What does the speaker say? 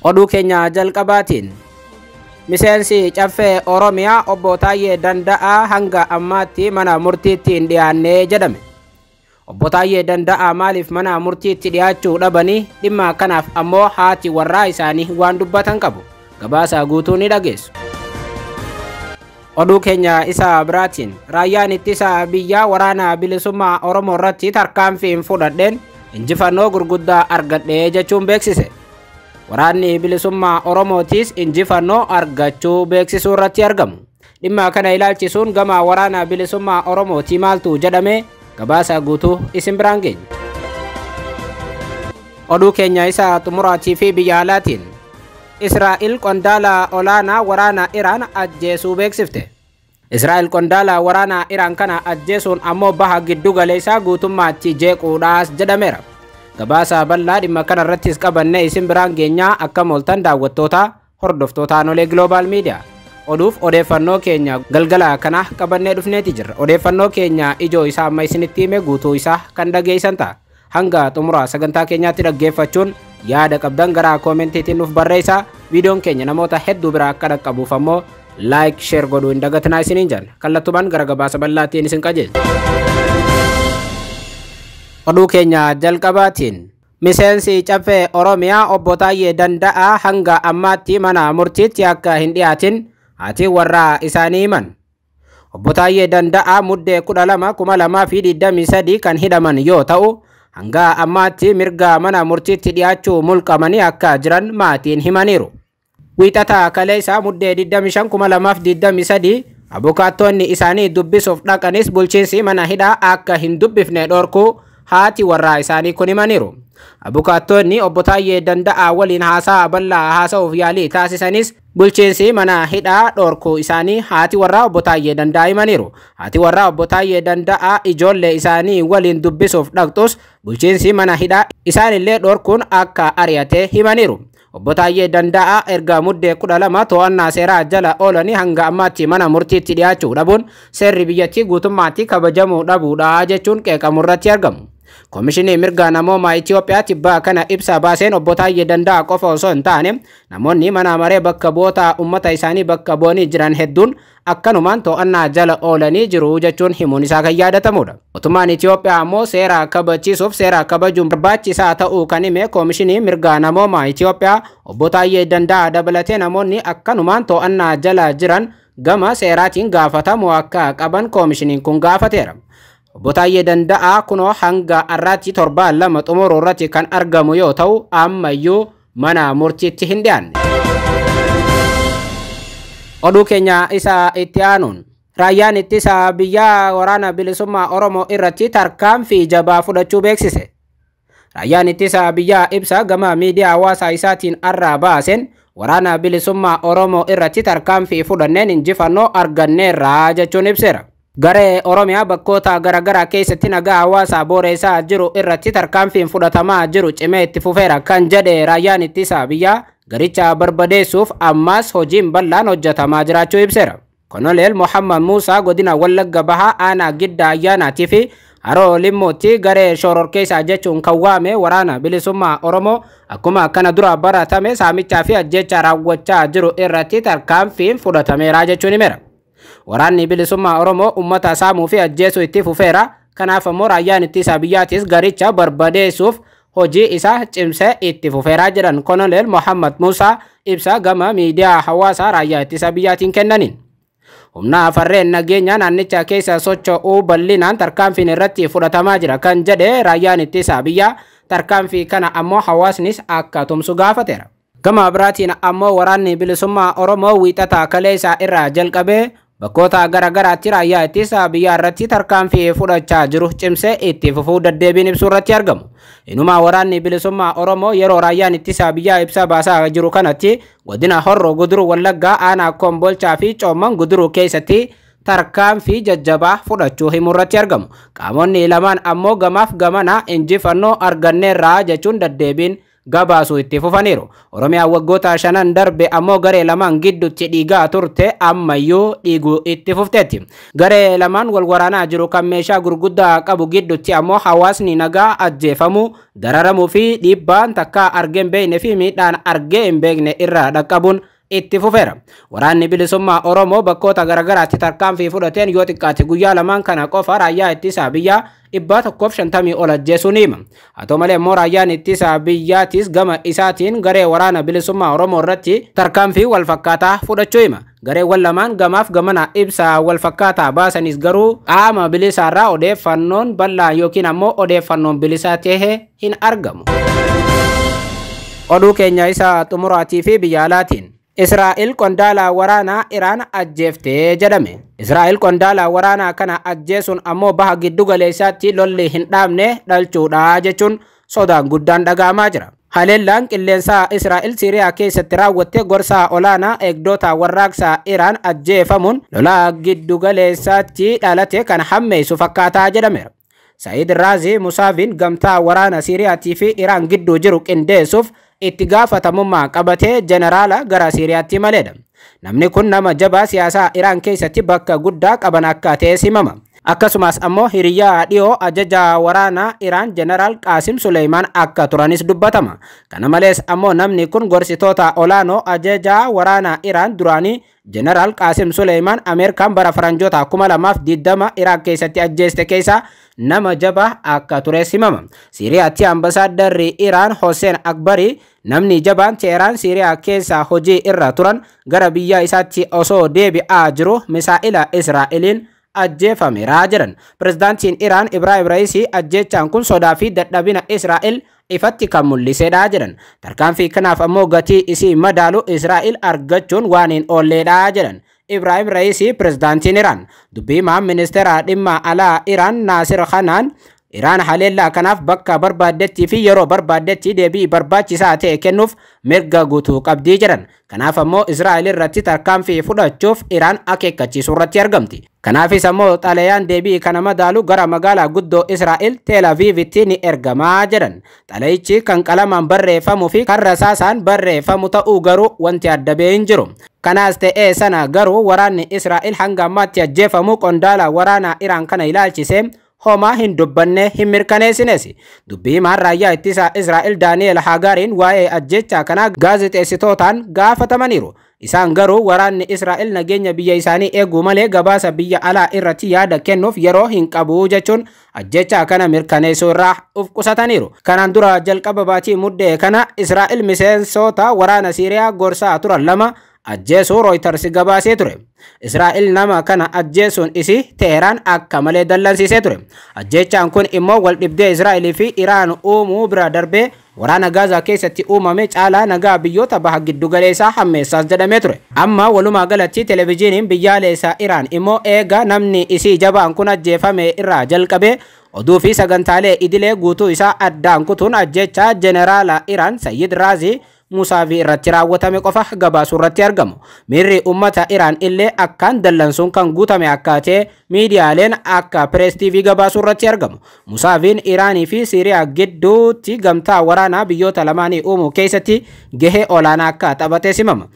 Oduu keenya jalqabaatiin miseensi caffee Oromiyaa obbo Taayyee Danda'aa hanga ammaatti mana murtiitti hin dhiyaanne jedhame. Obbo Taayyee Danda'aa maaliif mana murtiitti dhiyaachuu dhabanii? Dhimma kanaaf ammoo haati warraa isaanii waan dubbatan qabu. Gabaasa guutuu ni dhageessu. Oduu keenya isa biraatiin raayyaan ittisa biyyaa waraana bilisummaa Oromoo irratti tarkaanfii hin fudhadheen injifannoo gurguddaa argadhe jechuun beeksise. Waraanni bilisummaa Oromootis injifannoo argachuu beeksisuu irratti argamu. Dhimma kana ilaalchisuun gama waraana bilisummaa Oromootii maaltu jedhame? Gabaasa guutuu isin biraan geenya. Oduu keenya isa xumuraatii fi biyya alaatiin Israa'el qondaala olaanaa waraana Iraan ajjeesuu beeksifte. Israa'el qondaala waraana Iraan kana ajjeesuun ammoo baha giddu galeessaa guutummaatti jeequudhaas jedhameera. Gabaasa bal'aa dhimma kana irrattis qabannee isin biraan geenyaa. Akka mooltan daawwattoota hordoftoota Aanolee Global Media. Oduuf odeeffannoo keenya galgala kana qabannee dhufneeti jirra. Odeeffannoo keenya ijoo isaa amma isinitti hime guutuu isaa kan dhageessan ta'a. Hanga xumura sagantaa keenyaatti dhaggeeffachuun yaada qabdan gara koomentiitiin nuuf barreessaa. Viidiyoon keenya namoota hedduu bira akka dhaqqabuuf ammoo like, share godhuu hin dagatinaa isiniin jenna. Kallattumaan gara gabaasa bal'aatiin isin qajeelcha. Oduu keenya jalqabaatiin miseensi caffee Oromiyaa obbo Taayyee Danda'aa hanga ammaatti mana murtiitti akka hin dhiyaatin haati warraa isaanii himan. Obbo Taayyee Danda'aa Muddee 12, 2023 kan hidhaman yoo ta'u, hanga ammaatti mirga mana murtiitti dhiyaachuu mulqamanii akka jiran maatiin himaniiru. Wiixata kaleessaa Muddee 25, 2023 abukaattonni isaanii dubbisuuf dhaqanis bulchiinsi mana hidhaa akka hin dubbifne dhorkuu haati warraa isaanii kun himaniiru. Abukaattonni obbo Taayyee Danda'aa waliin haasaa bal'aa haasa'uuf yaalii taasisanis bulchiinsi mana hidhaa dhorkuu isaanii haati warraa obbo Taayyee Danda'aa himaniiru. Haati warraa obbo Taayyee Danda'aa ijoollee isaanii waliin dubbisuuf dhaqxus bulchiinsi mana hidhaa isaanillee dhorkuun akka ari'ate himaniiru. Obbo Taayyee Danda'aa erga Muddee 12 to'annaa seeraa jala oolanii hanga ammaatti mana murtiitti dhiyaachuu dhabuun seerri biyyattii guutummaatti kabajamuu dhabuudha jechuun qeeqamu irratti argamu. Komishinii mirga namoomaa Itoophiyaa tibbaa kana ibsa baaseen obbo Taayyee Danda'aa qofa osoo hin taane namoonni mana maree bakka bu'oota uummata isaanii bakka bu'anii jiran hedduun akkanumaan to'annaa jala oolanii jiru jechuun himuun isaa kan yaadatamudha. Mootummaan Itoophiyaa ammoo seera kabachiisuuf seera kabajuun barbaachisaa ta'uu kan hime Komishinii mirga namoomaa Itoophiyaa, obbo Taayyee Danda'aa dabalatee namoonni akkanumaan to'annaa jala jiran gama seeraatiin gaafatamuu akka qaban komishiniin kun gaafateera. Obbo Taayyee Danda'aa kunoo hanga har'aatti torbaan 2 xumuruu irratti kan argamu yoo ta'u, ammayyuu mana murtiitti hin dhiyaanne. Oduu keenya isa itti aanuun raayyaan ittisa biyyaa waraana bilisummaa Oromoo irratti tarkaanfii jabaa fudhachuu beeksise. Raayyaan ittisa biyyaa ibsa gama miidiyaa hawaasaa isaatiin har'aa baaseen waraana bilisummaa Oromoo irratti tarkaanfii fudhanneen injifannoo arganneerra jechuun ibseera. Garee Oromiyaa bakkoota garaagaraa keessatti nagaa hawaasaa booreessaa jiru irratti tarkaanfiin fudhatamaa jiru cimee itti fufeera kan jedhe raayyaan ittisa biyyaa, garicha barbadeessuuf ammas hojiin bal'aan hojjetamaa jiraachuu ibseera. Koloneel Muhammad Muusaa godina Wallagga Bahaa aanaa Gidda Ayyaanaatii fi Haroo Limmootti garee shororkeessaa jechuun kan waame waraana bilisummaa Oromoo akkuma kana dura baratame saamichaa fi ajjeechaa raawwachaa jiru irratti tarkaanfiin fudhatameera jechuun himeera. Waraanni bilisummaa Oromoo uummata saamuu fi ajjeesuu itti fufeera. Kanaaf ammoo raayyaan ittisa biyyaatis garicha barbadeessuuf hojii isaa cimsee itti fufeeraa jedhan Koloneel Muhammad Muusaa ibsa gama miidiyaa hawaasaa raayyaa ittisa biyyaatiin kennaniin. Humna farreen nageenya naannicha keessa socho'uu bal'inaan tarkaanfiin irratti fudhatamaa jira kan jedhe raayyaan ittisa biyyaa, tarkaanfii kana ammoo hawaasnis akka tumsu gaafateera. Gama biraatiin ammoo waraanni bilisummaa Oromoo wiixata kaleessaa irraa jalqabee bakkoota garaagaraatti raayyaa ittisa biyyaa irratti tarkaanfii fudhachaa jiru cimsee itti fufuu deddeebiin ibsuu irratti argamu. Inumaa waraanni bilisummaa Oromoo yeroo raayyaan ittisa biyyaa ibsa baasaa jiru kanatti godina Horroo Guduruu Wallaggaa aanaa Kombolchaa fi Coomman Guduruu keessatti tarkaanfii jajjabaa fudhachuu himuu irratti argamu. Qaamonni lamaan ammoo gamaaf gamana injifannoo arganneerraa jechuun deddeebiin gabaasuu itti fufaniiru. Oromiyaan waggoota 5 darbe ammoo garee lamaan gidduutti dhiigaa turte ammayyuu dhiiguu itti fufteetti. Garee lamaan wal waraanaa jiru kan meeshaa gurguddaa qabu gidduutti ammoo hawaasni nagaa ajjeefamuu, dararamuu fi dhiibbaan takkaa argee hin beekne fi miidhaan argee hin beekne irraa dhaqqabuun itti fufeera. Waraanni bilisummaa Oromoo bakkoota garaagaraatti tarkaanfii fudhateen yoo xiqqaate guyyaa lamaan kana qofa raayyaa ittisaa biyyaa 150 ol ajjeesuu ni hima. Haa ta'u malee immoo raayyaan ittisaa biyyaatis gama isaatiin garee waraana bilisummaa Oromoo irratti tarkaanfii wal fakkaataa fudhachuu hima. Gareewwan lamaan gamaaf gamana ibsa wal fakkaataa baasanis garuu qaama bilisaarraa odeeffannoon bal'aa yookiin ammoo odeeffannoon bilisaa ta'e hin argamu. Oduu keenya isa xumuraatii fi biyya alaatiin. Israa'el qondaala waraanaa Iraan ajjeeftee jedhame. Israa'el qondaala waraanaa kana ajjeesuun ammoo baha giddu galeessaatti lolli hin dhaabne dhalchuudha jechuun sodaan guddaan dhaga'amaa jira. Haleellaan qilleensaa Israa'el Siiriyaa keessatti raawwatte gorsaa olaanaa eegdota warraaqsaa Iraan ajjeefamuun lola giddu galeessaatti dhalate kan hammeessu fakkaataa jedhameera. Sa'iid Raazii Musaaviin gamtaa waraana Siiriyaatii fi Iraan gidduu jiru qindeessuuf itti gaafatamummaa qabatee jeneraala gara Siiriyaatti maleedha. Namni kun nama jabaa siyaasaa Iraan keessatti bakka guddaa qaban akka ta'e himama. Akkasumas ammoo hiriyaa dhiyoo ajaja waraanaa Iraan jeneraal Qaasim Suleymaan akka turanis dubbatama. Kana malees ammoo namni kun gorsitoota olaanoo ajaja waraanaa Iraan duraanii jeneraal Qaasim Suleymaan Ameerikaan bara faranjoota 2020 Iraan keessatti ajjeeste keessaa nama jabaa akka tures himama. Siiriyaatti ambasaadarri Iraan Hossein Akbarii namni jabaan Teheraan Siiriyaa keessa hojii irra turan gara biyya isaatti osoo deebi'aa jiru misaa'ila Israa'eliin ajjeefameera jedhan. Pirezidaantiin Iraan Ibraahim Raisii ajjeechaan kun sodaa fi dadhabina Israa'el ifatti kan mul'isedha jedhan. Tarkaanfii kanaaf ammoo gatii isii madaalu Israa'el argachuun waan hin oolledha jedhan. Ibraahim Raisii pirezidaantiin Iraan. Dubbii himaan ministeera dhimma alaa Iraan Naasir Khanaan Iraan haleellaa kanaaf bakka barbaaddetti fi yeroo barbaaddetti deebii barbaachisaa ta'e kennuuf mirga guutuu qabdii jedhan. Kanaaf ammoo Israa'el irratti tarkaanfii fudhachuuf Iraan akeekkachiisuu irratti argamti. Kanaafis ammoo xalayaan deebii kana madaalu gara magaalaa guddoo Israa'el Tel Aviivitti ni ergamaa jedhan. Xalayichi kan qalamaan barreeffamuu fi kan rasaasaan barreeffamu ta'uu garuu wanti adda ba'ee hin jiru. Kanaas ta'ee sana garuu waraanni Israa'el hanga ammaatti ajjeefamu qondaala waraanaa Iraan kana ilaalchisee homaa hin dubbanne hin mirkaneessines. Dubbii himaan raayyaa ittisaa Israa'el Daani'el Hagaariin waa'ee ajjechaa kanaa gaazexeessitootaan gaafatamaniiru. Isaan garuu waraanni Israa'el nageenya biyya isaanii eeguu malee gabaasa biyya alaa irratti yaada kennuuf yeroo hin qabu jechuun ajjechaa kana mirkaneessuu irraa of qusataniiru. Kanaan dura jalqaba baatii muddee kana Israa'el miseensota waraana Siiriyaa gorsaa turan lama ajjeesuu Reuters gabaasee ture. Israa'el nama kana ajjeesuun isii Teheraan akka malee dallansiisee ture. Ajjeechaan kun immoo wal dhibdee Israa'elii fi Iraan uumuu bira darbee waraana Gaazaa keessatti uumame caalaa nagaa biyyoota baha giddugaleessaa hammeessaas jedhamee ture. Amma walumaa galatti televezyiiniin biyyaalessaa Iraan immoo eega namni isii jabaan kun ajjeefame irraa jalqabee oduu fi sagantaalee idilee guutuu isaa addaan kutuun ajjeechaa jeneraala Iraan Sayyid Raazii Musaavii irratti raawwatame qofa gabaasuu irratti argamu. Miirri uummata Iraan illee akkaan dallansuun kan guutame akka ta'e miidiyaaleen akka Press TV gabaasuu irratti argamu. Musaaviin Iraanii fi Siiriyaa gidduutti gamtaa waraanaa biyyoota lamaanii uumuu keessatti gahee olaanaa akka taphate simama.